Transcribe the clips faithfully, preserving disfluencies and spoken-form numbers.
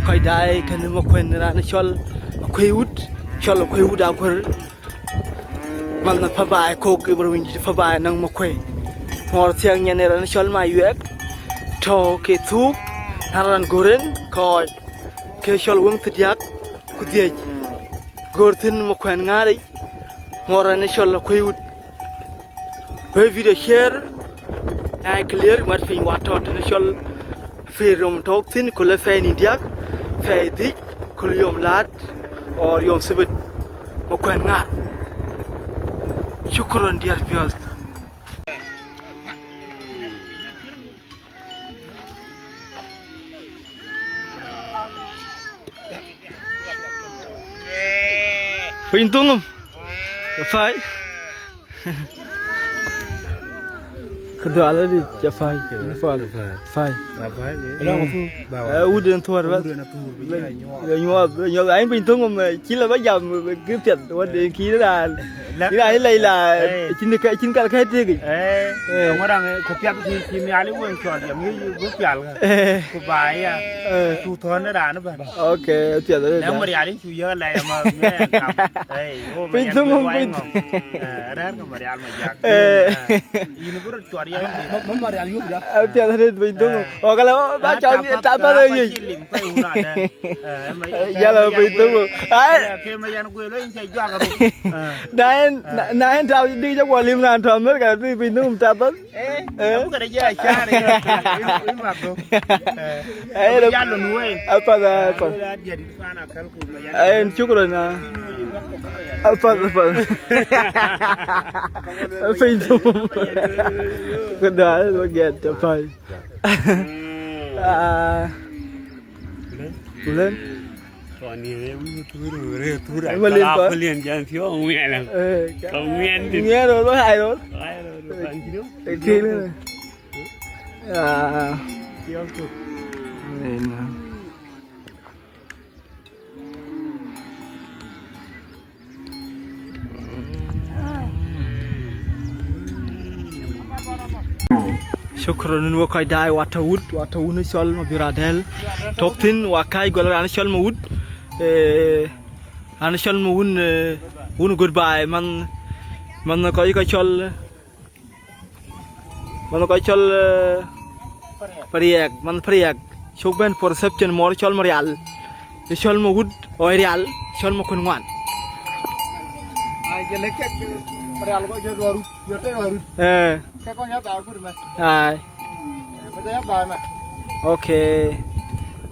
Kɔc daai kënë Makuën, raan cɔl Akuëi Wut, cɔl Akuëi Wut Aguër. Manh Pabaai kok, ë bɔ̈ wïny dït Pabaai nɔŋ Makuëi. Ŋɔɔr thiäk nyan ë raan cɔl Mayuɛɛk, tɔ̈ ke thuuk, na raan gör en kɔc ke cɔl weŋ thiärdiäk ku dhiëc. Gör thïn Makuën ŋaaric, ŋɔɔr raan cɔl Akuëi Wut. Wek video share, na clear, mat piny wa tɔ̈ tënë cɔl pɛɛi yom tɔ̈k thïn, ku le pɛɛi nïn diäk, pɛɛi dhïc, ku le yom laat, or yom Sabit, Makuën ŋaar. Shukran, dear viewers. Piny thöŋ ëm. Pay. Këdhual adï ca pay. Pay. Pay. Pay. Pay. Pay. Eh, wut en thuɔɔr bas. Wut en athuur, bï ya nyuɔɔth. Ya nyuɔɔth, ya nyuɔɔth. Ai piny thöŋ ëm, eh, cï la ba jam, eh, kë piɛth, wä de kï raan. La. Kï raan la, eh, cïn ka, cïn kal ka tëëk. Eh, eh. Ŋö raan, eh, kë piɛth kï, cï Nhialic wën cɔl, ya ŋic bï pial ka. Eh. Ku ba ya. Eh. Cu thɔ̈n raan ëbɛ̈n. Okay, piɛth arëët. Nɛ̈ŋ Marial yïn cu yäk alɛɛc ama ŋɛɛn kam. Ei, wo piny thöŋ, piny thöŋ. Eh, rɛ̈ɛ̈r ke Marial Majak. Eh. Eh, yïn bï röt cuɔt yɛn. Ma, ma Marial yök da. Eh, piɛth arëët piny thöŋ. Eh. Ɣɔn kala, ba cɔl tap, tap, tap, tap, eh, yec. Cï lim, kɔc wun adɛ. Eh, ma, eh, yala, ma piny thöŋ. Ai. Eh, ke ma yan guel, yïn cä juak röt. Eh. Na en, na, na en tap dï jɔ guɔ lim raan tɔ̈ America, piny thöŋ tap. Eh, eh, abï kɔn a jɔ a caar, eh, in, in, in ma bɔ̈. Eh, eh, abï jal lon wei. Apath, apath. Ala diɛt fan a kal ku ma yan. Eh, shukran, ah. Apath, apath. Piny thöŋ. Këda, eh, lo get, apath. Ah. Kulen. Tɔn ni re wi tur re tur. Ai, malin kala kɔ. Kulen jan tio ŋuɛn. Eh, ka ŋuɛn di. Ŋuɛn ro, ro, ai ro. Ai ro, ro, kan tio. Eh, kile. Ah. Tio tu. Eh, na. Shukran, wek kɔc daai, wa tɔ̈ wut, wa tɔ̈ wun cɔl Mabiör Adɛl. Tɔ̈k thïn, wa kääc gɔl raan cɔl Mawut. Eh, raan cɔl Mawun, eh, wun goodbye, man, man kɔc ke cɔl Manh kɔc cɔl, eh, Pariɛk, manh Pariɛk. Cuk bɛ̈n for reception mɔɔr cɔl Marial. Cɔl Mawut, ɣɔi Rial, cɔl Makuën ŋuan. Ai, jël kek, Marial kɔc jël ruarut, jël tëë ruarut. Eh. Kek kɔc ya ba gut mɛ. Ai. Eh, ba ya ba mɛ. Okay.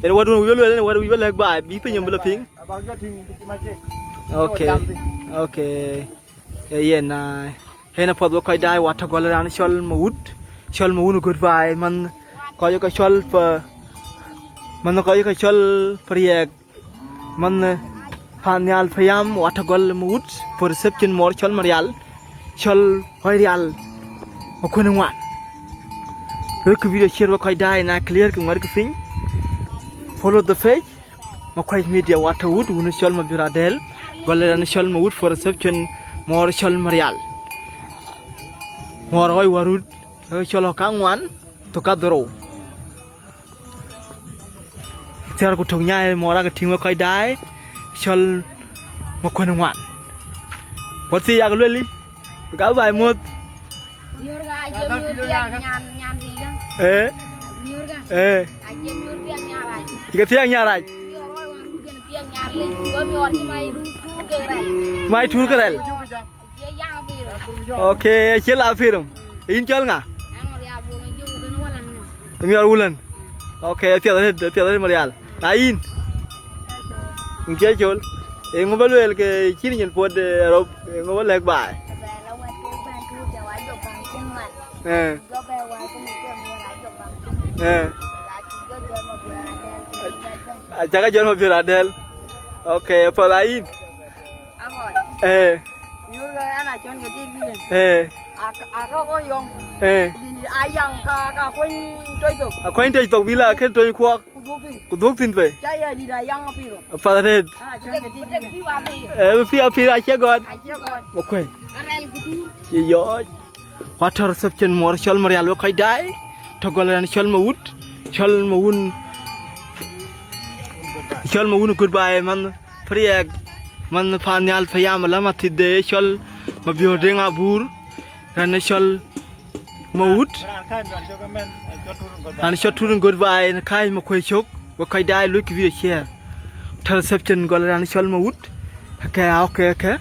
Yen wɛ̈t wun wic lueel, yen wɛ̈t wic ba lɛ̈k baai, bï piny ëm bï la piŋ. Abak jɔ tïŋ, tïŋ ma cek. Okay. Jɔ jam piny. Okay. Ee yen, ah, yen apath wek kɔc daai, wa tɔ̈ gɔl raan cɔl Mawut, cɔl Mawun goodbye, manh kɔc ke cɔl pa, manh kɔc ke cɔl Pariɛk, manh, eh, pan nhial payam, wa tɔ̈ gɔl Mawut, for reception mɔɔr cɔl Marial, cɔl ɣɔi Rial, Makuën ŋuan. Wek kë video share wek kɔc daai, na clear kë ŋuɛ̈t kë piny. Follow the page. Makuac Media wa tɔ̈ wut, wun cɔl Mabiör Adɛl, gɔl raan cɔl Mawut for reception, mɔɔr cɔl Marial. Mɔɔr ɣɔi warut, ë cɔl ɣɔ̈k kaŋuan, thök kadhorou. Thiäär ku tök nyaai mɔɔr akë tïŋ wek kɔc daai, cɔl Makuën ŋuan. Wä thii yak lueli, ka baai muɔ̈th. Nyuurka acie nyuur piɛth nyan, nyan rin. Eh? Nyuurka. Eh. Acie nyuur piɛth nyan rac. Cï ke thiäŋ nyan rac. Nyuur wä wä rut kën piɛth nyan rin. Wä nyuur cï mai rut, rut ke rɛl. Mai tuur ke rɛl. Acie yaŋ pïr. Okay, acie la pïr. Yïn cɔl ŋa? An Marial Bol, juu kën wä lan. Miɔɔr wulën. Okay, apiɛth arëët, apiɛth arëët Marial. Na yïn? Yïn cï col. Eeŋö ba lueel ke cïn nyin puɔ̈t, eh, arop, eeŋö ba lɛ̈k baai? Eh. Eh. Acäkë jɔt Mabiör Adɛl. Okay, apath a yïn? Eh. Eh. Akuany tɔc thok bï la kën tony kuɔɔk. Ku dhuɔ̈k thïn bei. Apath arëët. Eh, bï pïïr apïïr acie gɔt. Makuën. Ye yɔɔc. Wa tɔ̈ reception mɔɔr cɔl Marial wek kɔc daai. Tɔ̈ gɔl raan cɔl Mawut. Cɔl Mawun. Cɔl Mawut Göt Baai, manh Pariɛɛk, manh Pan Nhial, payam alam athith de cɔl Mabiöör Deŋ Abuur, raan cɔl Mawut, raan cɔl Tut Göt Baai, në kääc Makuëi cök, we kɔc daai, luɔ̈ckë video share. Të reception gɔl raan cɔl Mawut, ke aa, okay, ke,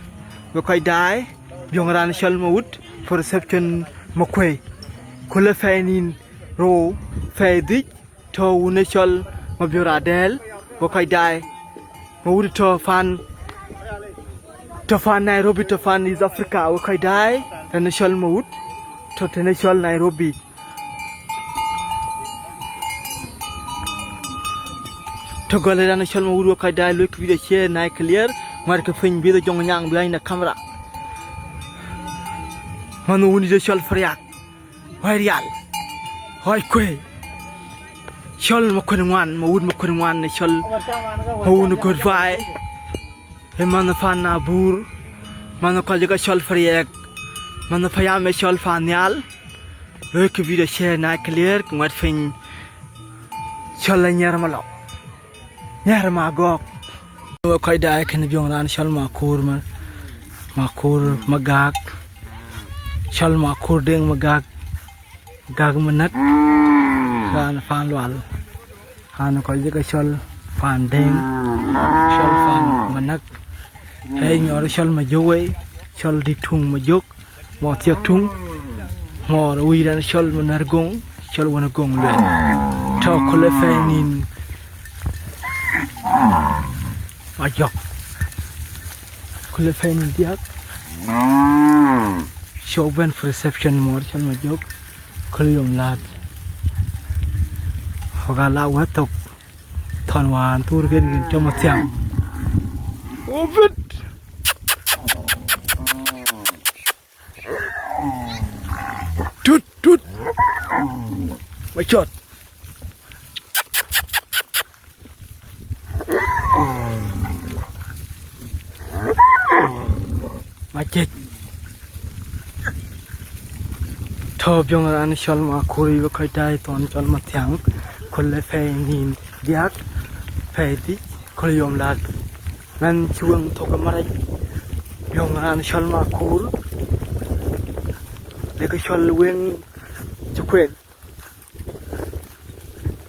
we kɔc daai, biöŋ raan cɔl Mawut, for reception Makuëi. Kulë pɛɛi nïn rou, pɛɛi dhïc, tɔ̈ wun ë cɔl Mabiöör Adɛ̈ɛ̈l, we kɔc daai. Mawut tɔ̈ pan, tɔ̈ pan Nairobi, tɔ̈ pan East Africa, we kɔc daai, raan cɔl Mawut, tɔ̈ tënë cɔl Nairobi. Tɔ̈ gɔl raan cɔl Mawut, we kɔc daai, luɔ̈ckë video share, na ye clear, ŋuɛ̈tkë piny, bï dhɔ jɔŋ nyaŋ behind the camera. Manh wun ë cɔl Pariɛɛk. Wai rial. Wai kuëi. Cɔl Makuëi Ŋuan, Mawut Makuëi Ŋuan, cɔl Mawut Göt Baai. Ë manh Pan Abuur, manh kɔc ke cɔl Pariɛɛk, manh payam ë cɔl Pan Nhial. Luɔ̈ckë video share, na ye clear, ku ŋuɛ̈t piny, cɔl Anyiɛr Malɔu. Nhiɛɛr Magɔ̈k. We kɔc daai, kënë biöŋ raan cɔl Makur, ma, Makur Magak. Cɔl Makur Deŋ Magak. Gak Manäk. Raan Pan Lual. Raan kɔc ke cɔl Pan Deŋ. Cɔl Pan Manäk. Ë nyɔɔr cɔl Majök wei. Cɔl Dït Tuŋ Majök. Mɔɔr Thiek Tuŋ, mɔɔr wïc raan cɔl Manuɛ̈r Goŋ, cɔl Wën Goŋ Luɛth. Tɔ̈ kulë pɛɛi nïn Majök. Kulë pɛɛi nïn diäk. Cɔk bɛ̈n for reception mɔɔr cɔl Majök. Kulë yom laat. Wok ala wɛ̈t thok. Thɔn wään thuur kën kën cɔm athiäŋ. Obit. Tut, tut. Macɔt. Macëc. Tɔ̈ biöŋ raan cɔl Makur, we kɔc daai, thɔn cɔl Mathiäŋ. Kulë pɛɛi nïn diäk, pɛɛi dhïc, kulë yom laat. Mɛn cï weŋ thok ë marac, biöŋ raan cɔl Makur, lek cɔl weŋ cï kueth.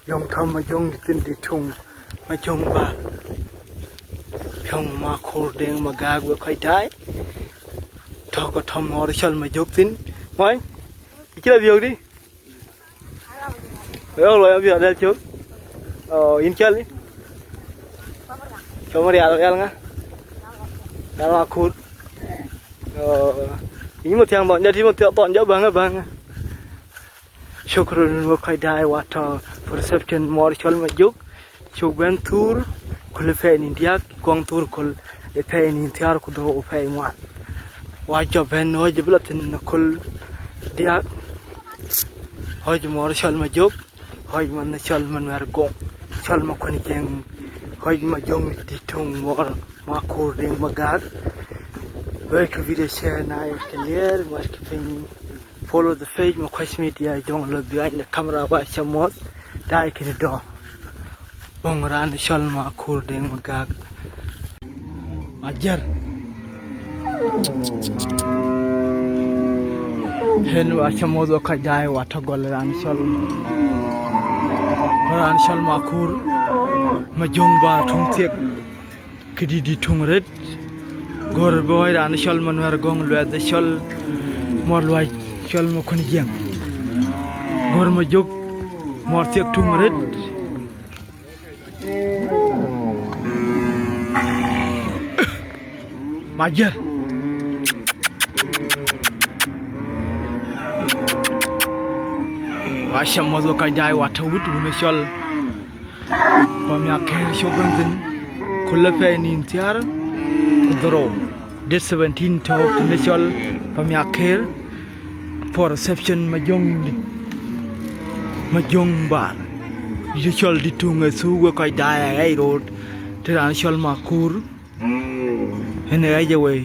Biöŋ tɔ̈ Majöŋ thïn, Dït Tuŋ, Majöŋ bäär. Biöŋ Makur Deŋ Magak, we kɔc daai. Tɔ̈ ke tɔ̈ mɔɔr cɔl Majök thïn. Mɔi, yï cï la biöök dï? Yɔ̈k luɔi abï adɛl cök. Oh, yïn cɔl yï? Cɔl Marial, Marial ŋa? Marial Makur. Oh, yïn Mathiäŋ thɔn, jɔ tï Mathiäŋ thɔn, jɔ bäŋ, bäŋ. Shukran, we kɔc daai, wa tɔ̈ for reception mɔɔr cɔl Majök. Cuk bɛ̈n thuur, kulë pɛɛi nïn diäk, kuɔŋ thuur kul ë pɛɛi nïn thiäär ku dhorou pɛɛi ŋuan. Wa jɔ bɛ̈n ɣɔ̈c bï la thïn në kul diäk, ɣɔ̈c mɔɔr cɔl Majök, ɣɔ̈c man cɔl Manuɛ̈r Goŋ, cɔl Makuën Jiëŋ, ɣɔ̈c Majöŋ Dït Tuŋ mɔɔr Makur Deŋ Magak. Luɔikë video share, na ye clear, ŋuɛ̈tkë piny. Follow the page Makuac Media, jɔŋ lɔ behind the camera, wa cä muɔ̈th, daai kënë dɔ̈. Bɔ̈ŋ raan cɔl Makur Deŋ Magak. Ajer. Yen wa cä muɔ̈th, wa kɔc daai, wa tɔ̈ gɔl raan cɔl, raan cɔl Makur, Majöŋ bäär Tuŋ Thiek. Këdï Dït Tuŋ rët, gör bɔ̈ raan cɔl Manuɛ̈r Goŋ Luɛth, cɔl mɔɔr Luac, cɔl Makuën Jiëŋ. Gör Majök, mɔɔr Thiek Tuŋ rët. Majer. Wa cä muɔ̈th, wa kɔc daai, wa tɔ̈ wut, wun ë cɔl Pamiäkëër cuk bɛ̈n thïn, kulë pɛɛi nïn thiäär ku dhorou, date seventeen, tɔ̈ tënë cɔl Pamiäkëër, for reception Majöŋ dït, Majöŋ bäär, dït cɔl Dït Tuŋ ë thuk, we kɔc daai, aɣɛc röt, të raan cɔl Makur, yen ë ɣɛc ë wei,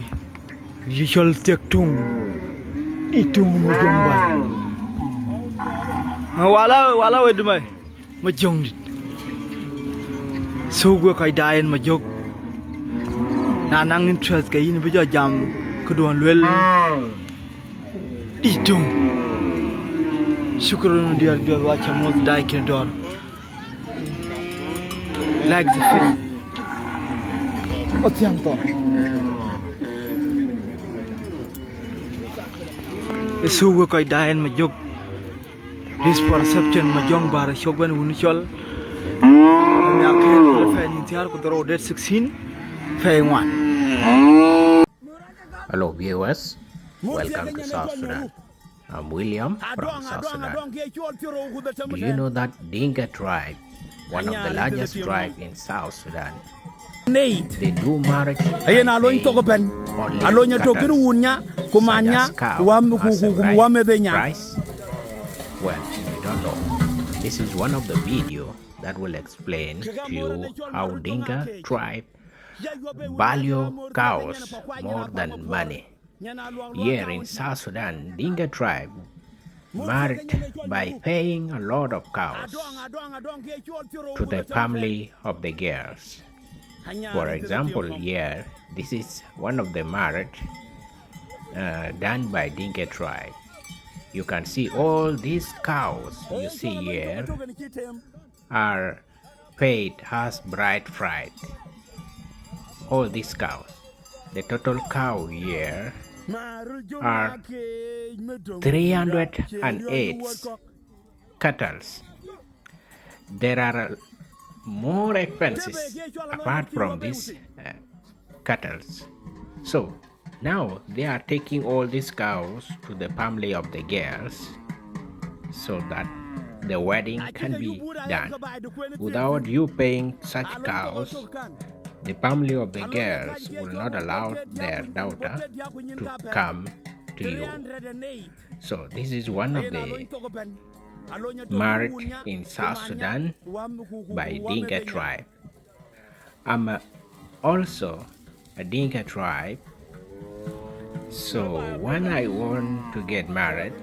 dït cɔl Thiek Tuŋ, Dït Tuŋ Majöŋ bäär. Wala, wala we dumai. Majöŋdït. Thuk wek kɔc daai yen Majök. Na naŋ interest ke yïn bï jɔ jam këduɔ̈n luel dït töŋ. Shukran diäär juëc wa ca moth daai kën dɔ̈ɔ̈r. Like the film. Athiäŋ thɔn. Thuk wek kɔc daai yen Majök. This for reception Majök Bär Cök bɛ̈n wun cɔl. Ëmïa kën pɛɛi nïn thiäär ku dhorou, date sixteen, pɛɛi ŋuan. Hello viewers, welcome to South Sudan. I'm William from South Sudan. Do you know that Dinka tribe, one of the largest tribe in South Sudan, they do marriage by paying only cattle. Ayen alony thok ëbɛ̈n, alony atök kën wun nya, ku man nya, ku wä meth ë nya. Well, if you don't know, this is one of the video that will explain to you how Dinka tribe value cows more than money. Here in South Sudan, Dinka tribe married by paying a lot of cows to the family of the girls. For example, here, this is one of the marriage, uh, done by Dinka tribe. You can see all these cows you see here are paid as bride price. All these cows, the total cow here are three hundred and eight cattles. There are, uh, more expenses apart from these, uh, cattles. So now they are taking all these cows to the family of the girls so that the wedding can be done. Without you paying such cows, the family of the girls will not allow their daughter to come to you. So this is one of the married in South Sudan by Dinka tribe. I'm, uh, also a Dinka tribe. So when I want to get married,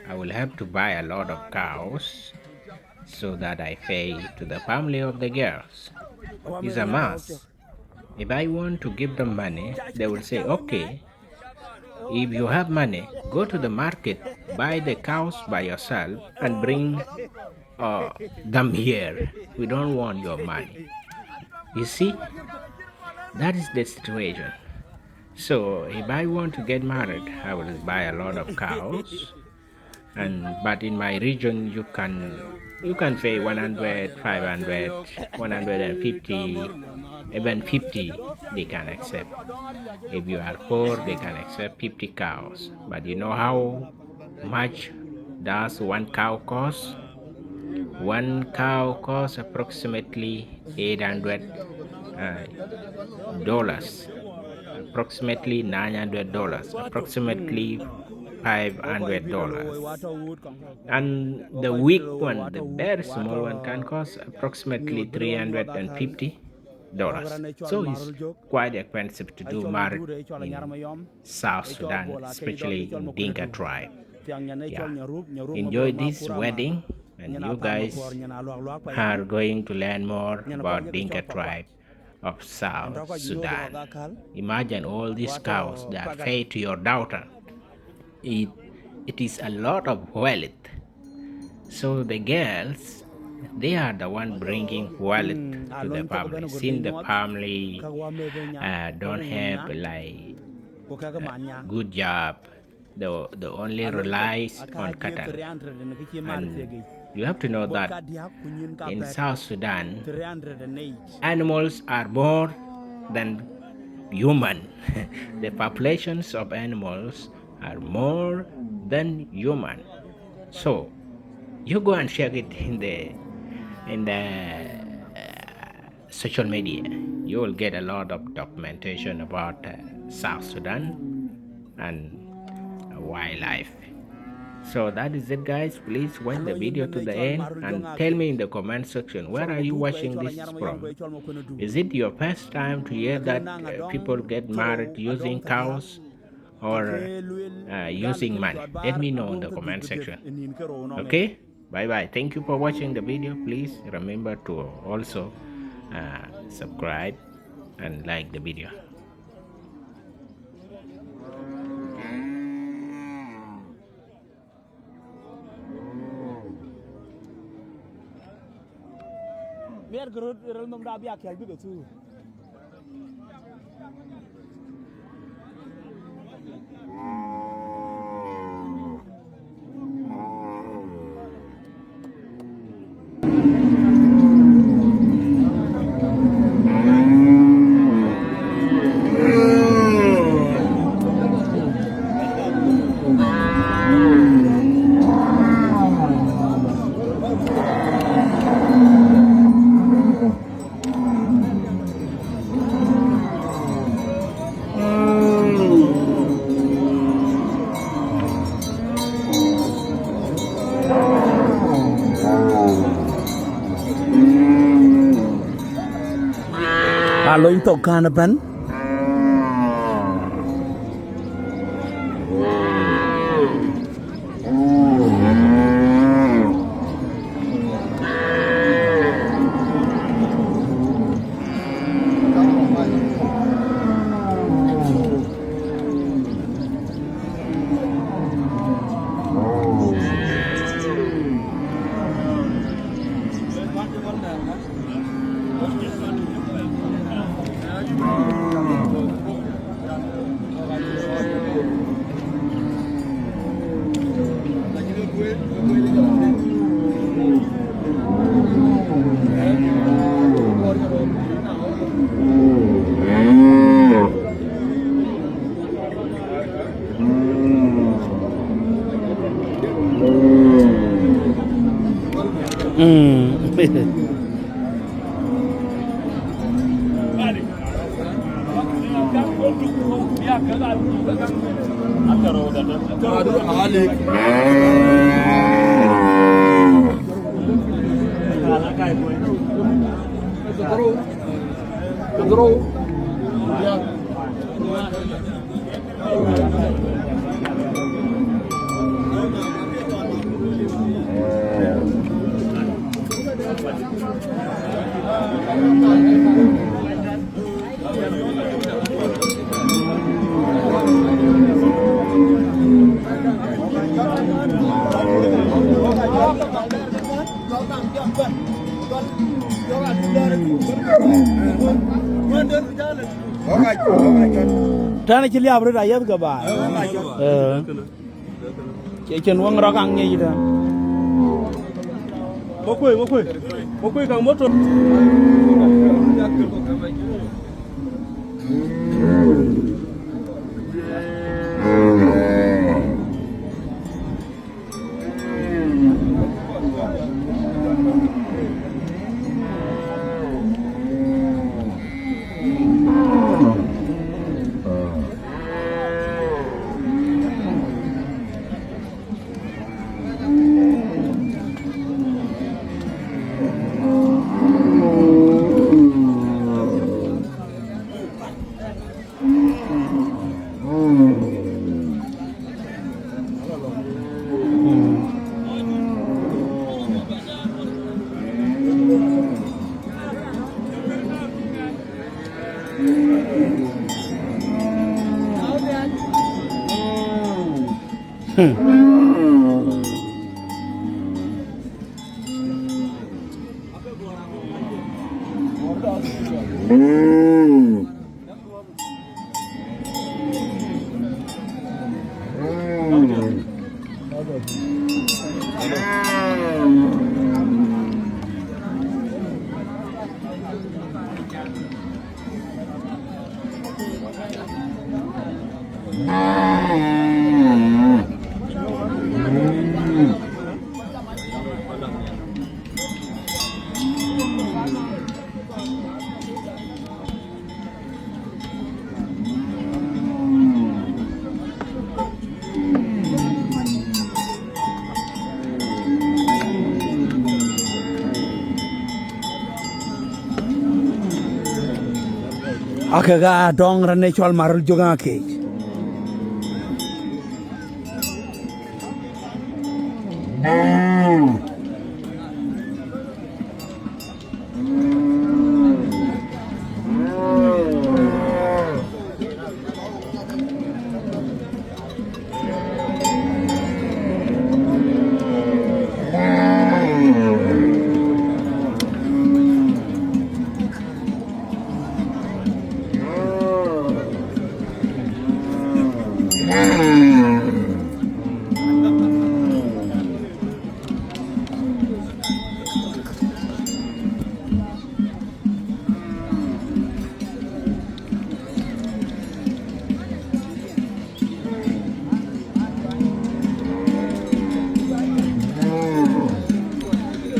I will have to buy a lot of cows so that I pay to the family of the girls. It's a must. If I want to give them money, they will say, "Okay, if you have money, go to the market, buy the cows by yourself and bring, uh, them here. We don't want your money." You see, that is the situation. So if I want to get married, I will buy a lot of cows. And, but in my region, you can, you can pay one hundred, five hundred, one hundred and fifty, even fifty, they can accept. If you are poor, they can accept fifty cows. But you know how much does one cow cost? One cow costs approximately eight hundred, uh, dollars, approximately nine hundred dollars, approximately five hundred dollars. And the weak one, the very small one, can cost approximately three hundred and fifty dollars. So it's quite expensive to do marriage in South Sudan, especially in Dinka tribe. Yeah. Enjoy this wedding, and you guys are going to learn more about Dinka tribe of South Sudan. Imagine all these cows that pay to your daughter. It, it is a lot of wealth. So the girls, they are the one bringing wealth to the family. Since the family, uh, don't have, like, uh, good job, they, they only relies on cattle. And you have to know that in South Sudan, animals are more than human. The populations of animals are more than human. So you go and check it in the, in the, uh, social media. You will get a lot of documentation about, uh, South Sudan and, uh, wildlife. So that is it, guys. Please watch the video to the end and tell me in the comment section, where are you watching this from? Is it your first time to hear that, uh, people get married using cows or, uh, using money? Let me know in the comment section. Okay? Bye bye. Thank you for watching the video. Please remember to also uh, subscribe and like the video. Miɛt ke röt röl nom da bï akɛ̈l bï ke thuur. Alony thok kän ëbɛ̈n. Mm. Tɛ̈n acï liääp röt ayäth ke baai. Ee. Cie cïn wëŋ rɔ̈k aŋiɛc tɛ̈n. Makuei, makuei. Makuei kaŋ motor. Akek aa dɔŋ raan ë cɔl Marol Jök Aŋakeec.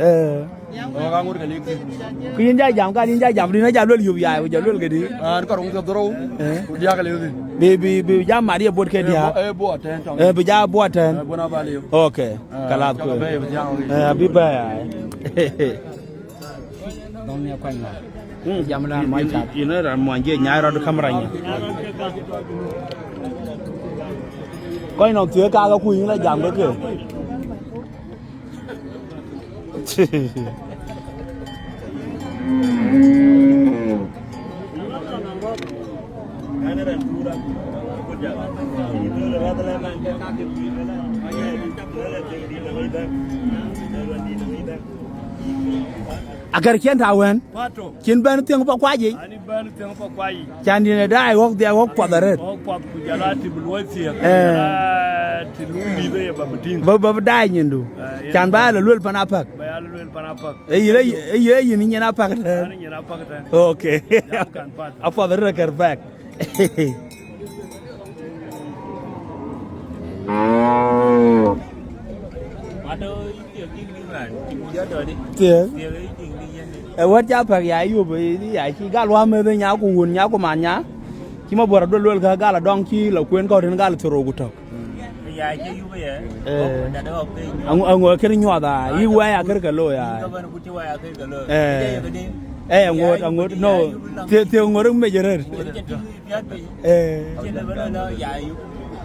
Ee. Ɣɔ̈k aŋot ke lik thïn. Ku yïn ja jam, ka yïn ja jam, dïn aja luel yup ya, ku ja luel ke dï. An, ka röŋ ke dhorou, ee, ku diäk ke lik thïn. Bï, bï, bï jam mat ye buɔt ke diäk. Ee, buɔt tɛ̈n tɔŋ. Ee, bï ja buɔt tɛ̈n. Ee, buɔt na bal yï. Okay. Ee, kalas ku. Bɛ̈ɛ̈i bï thiaŋ. Ee, abï bɛ̈ɛ̈i, ai. Dɔŋ ni akuany ŋa? Hmm. Jam la ma chat. Yïn ë raan muɔny je nyaai rɔt kamera nya. Kɔc nɔŋ thiëëk ka ke kuc yïn la jam ke ke. Agar cien ta wën. Pato. Cin bɛ̈n thiëŋ pa kuac yic. Ani bɛ̈n thiëŋ pa kuac yic. Can dïn ë daai ɣɔ̈k dhiac ɣɔ̈k puɔth arëët. Ɣɔ̈k puɔth ku jɔl a tï bï luɔi thiëëk. Ee. Jɔl a tï luui mïth ë ye ba bï tïŋ. Ba, ba bï daai nyindu. Ee, yen. Can ba la luel pan apäk. Ba ya la luel pan apäk. Ee, yïn, ee, yïn, ee, yïn nyin apäk tɛ̈n. Ani nyin apäk tɛ̈n. Okay. Jam kan pato. Apuɔth arëët akër bɛ̈k. Thiëëk. Ee, wɛ̈t ca päk ya yup, ee, ya cï gal wämëth nya ku wun nya ku man nya. Cï ma buɔr aduel luel ka gal adɔŋ cï la kuen kɔ̈u tën gal thorou ku tök. Eh. Aŋo, aŋo kën nyuɔth a, yï wɛ̈i akër ke looi a. Eh. Eh, aŋot, aŋot, no. Thie, thie ŋot mec rër. Eh.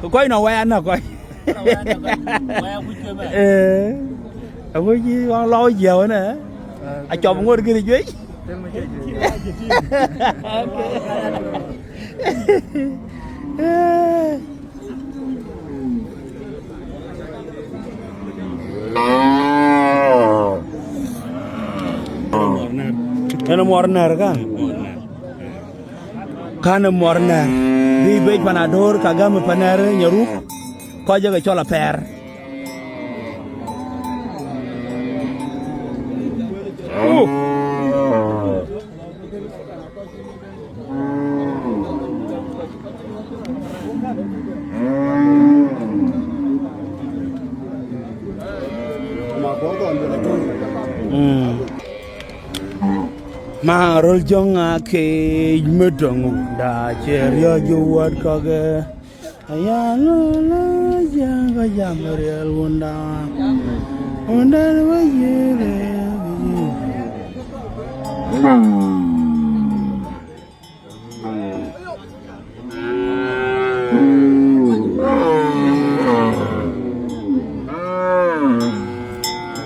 Kɔc nɔ wɛ̈i anɔ̈k kɔc. Eh. Aŋo cï ɣɔn lɔ jiɛɛu ënë. Acɔp ŋot kën juëc. Eh. Ënë muɔr nɛ̈r ka. Kanë muɔr nɛ̈r. Bï bec pan Ador ka gäm pan nɛ̈r Nyaruk. Kɔc jɔkë cɔl apɛɛr. Uh. Mm. Ma röl jɔŋ a keec me dɔŋ da cɛ riɔ̈c wät kɔ̈k. Aya la la jam ka jam riɛl wunda. Wunda wa yere.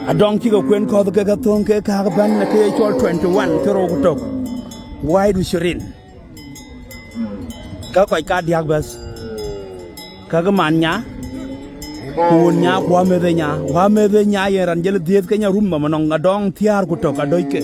Adɔŋ cï ke kuën kɔ̈th ke ke thöŋ ke kääk bɛ̈n ke ye cɔl twenty one ke rou ku tök. Wide ishirin. Ka kɔc kadiäk bɛ̈th. Ka ke man nya. Ku wun nya ku amëth ë nya. Ku amëth ë nya yen raan jël dhiëëth ke nya rum nɔm ënɔŋ Adɔŋ thiäär ku tök adöcke.